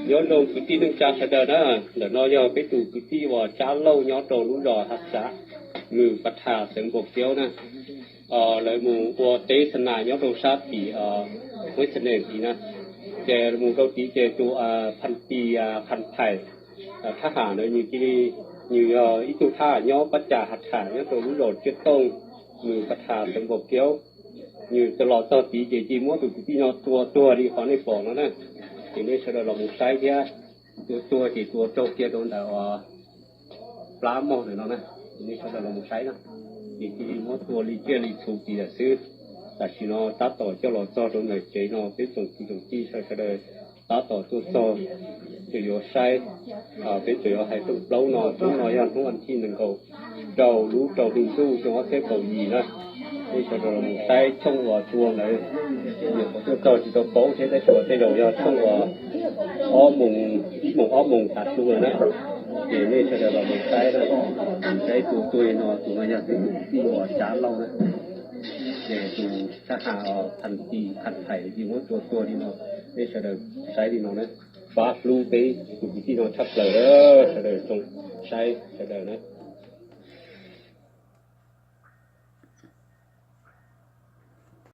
Nyob zoo kwv tij neej tsa sawv daws na, ntawm no yog peb tus kwv tij uas Tsab Lauj nyob rau lub zos Hav Xav, Mws Pas Thas xeev Npaus Keub na. Lawv mus ua teb xa nas nyob rau sab tim Huab Xas Nes tid na, ces mus rau tid ces tus Phas Tis Phas Thais thab ham ntawd nws cia li, nws yog ib tug thab ham nyob pab cas Hav Thas nyob rau lub zos Tsiab Tooj, Mws Pas Thas xeev Npaus Keub. Nws txawm los txog tid ces cia li muab tus kwv tij no tua tuag li qhov nej pom no na. Ces nej sawv daws los mus saib thiab, tua tuag ces tua raug kiag rau ntawm plab mog ntawm no na. Ces nej sawv daws los mus saib na, ces cia li muab tua li tsiaj li txhu tid lawm xwb. Tam sim no tab tom coj los txog rau ntawm tsev no, peb tsoom kwv tsoom tij sawv daws tab tom tuaj txog, tseem yuav saib, peb tseem yuav hais rooj plaub no. Hnub no yog hnub vas thib nees nkaum rau lub rau hli ntuj xyoo ob txhiab kaum yim na. Nej sawv daws los mus saib tshooj uas tua ntawd, nyuam qhuav tuaj txog tsis tau paub thiab, tab sis tej zaum yog tshooj uas ob moos, ib moos ob moos tav su lawm na. Ces nej sawv daws los mus saib na, saib tus tuag no, tus no yog tus kwv tij uas Tsab Lauj na. Ces tus thab ham Phas Tis Phas Thais cia li muab tua tuag li no. Nej sawv daws saib li no na, pab hlub peb tus kwv tij no tshaj plaws, sawv daws tsoom saib sawv daws na.